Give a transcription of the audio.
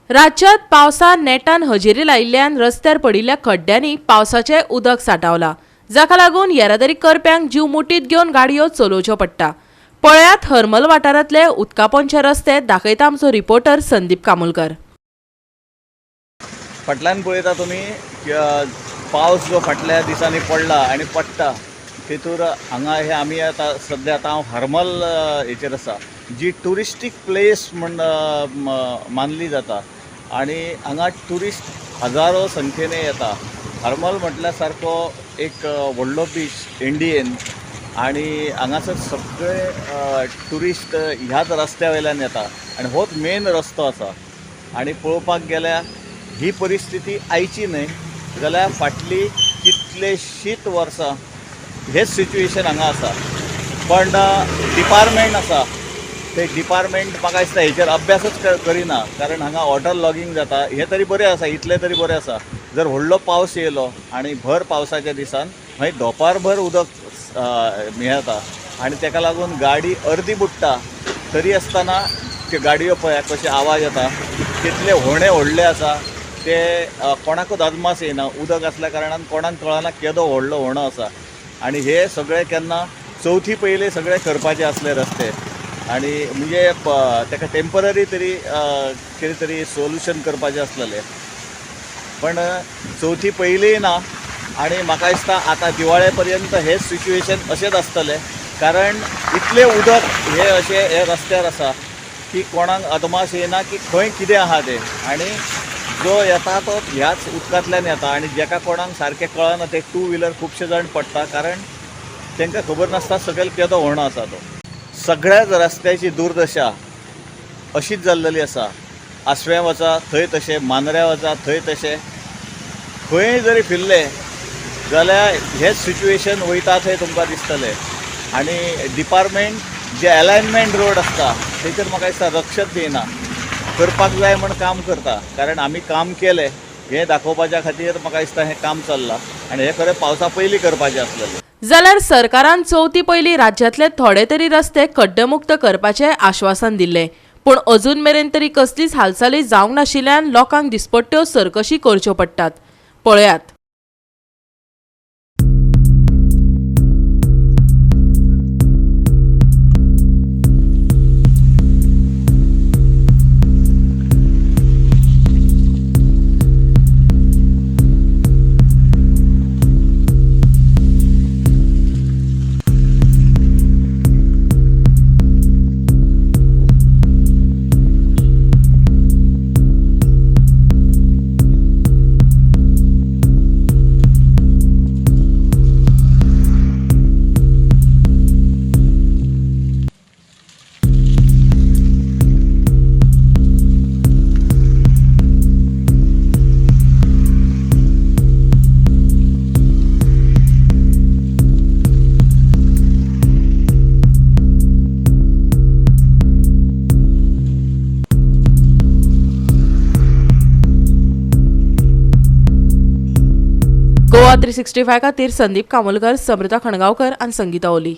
राज्यात पावसान नेटान हजेरी लायिल्ल्यान रस्त्यार पडिल्ल्या खड्ड्यांनी पावसाचें उदक साठावलां, जाका लागून येरादारी करप्यांक जीव मुठीत घेवन गाडयो चलोवच्यो पडटा. पळयात हरमल वाठारांतले उदकापोंचे रस्ते, दाखयता आमचो रिपोर्टर संदीप कामुलकर. फाटल्यान पळयता तुमी पावस जो फाटल्या दिसांनी पडला आनी पडटा तेतूर हांगा हे आमी आतां सद्या आतां हांव हरमल हेचेर आसा, जी ट्युरिस्टीक प्लेस म्हण मानली जाता आनी हांगा ट्युरिस्ट हजारो संख्येने येता. हरमल म्हटल्यार सारको एक व्हडलो बीच इंडियेन आनी हांगासर सगळे ट्युरिस्ट ह्याच रस्त्या वयल्यान येता आनी होच मेन रस्तो आसा. आनी पळोवपाक गेल्यार ही परिस्थिती आयची न्हय जाल्यार फाटली कितलेशींच वर्सां हेच सिच्युएशन हांगा आसा. पण डिपार्टमेंट आसा ते डिपार्टमेंट म्हाका दिसता हेचेर अभ्यासच करिना, कारण हांगा वॉटर लॉगींग जाता. हें तरी बरें आसा, इतलें तरी बरें आसा. जर व्हडलो पावस येयलो आनी भर पावसाच्या दिसान मागीर धोंपारभर उदक हें जाता आनी तेका लागून गाडी अर्दी बुडटा. तरी आसतना त्यो गाडयो पळया कशे आवाज येता, कितले होणे व्हडले आसा ते कोणाकूच अदमास येयना. उदक आसल्या कारणान कोणाक कळना केदो व्हडलो होणो आसा. आनी हे सगळे केन्ना चवथी पयलीं सगळे करपाचे आसले रस्ते आनी म्हणजे ताका टेंपररी तरी कितें तरी सोल्युशन करपाचें आसलेलें, पण चवथी पयलींय ना. आनी म्हाका दिसता आतां दिवाळे पर्यंत हें सिच्युएशन अशेंच आसतलें, कारण इतलें उदक हे अशें हे रस्त्यार आसा की कोणाक अदमास येना की खंय कितें आहा तें. आनी जो येता तो ह्याच उदकांतल्यान येता आनी जेका कोणाक सारकें कळना ते टू व्हिलर खुबशे जाण पडटा, कारण तांकां खबर नासता सकयल केदो होणो आसा तो. सगळ्याच रस्त्याची दुर्दशा अशीच जाल्लेली आसा. आसव्यां वचा थंय तशें, मांद्र्यां वचा थंय तशें, खंय जरी फिरले जाल्यार हेच सिच्युएशन वयता थंय तुमकां दिसतलें. आनी डिपार्टमेंट जे एलायनमेंट रोड आसता तेचेर म्हाका दिसता लक्षच दिना, करपाक जाय म्हण काम करता, कारण आमी काम केलें हें दाखोवपाच्या खातीर म्हाका दिसता हें काम चल्लां आनी हें खरें पावसा पयलीं करपाचें आसलेलें. जाल्यार सरकारान चवथी पयलीं राज्यांतले थोडे तरी रस्ते खड्डेमुक्त करपाचें आश्वासन दिल्लें, पूण अजून मेरेन तरी कसलीच हालचाली जावंक नाशिल्ल्यान लोकांक दिसपट्ट्यो सरकशी करच्यो पडटात. पळयात. गोवा 365 खातीर संदीप कामुलकर, समृता खणगांवकर आनी संगीता ओली.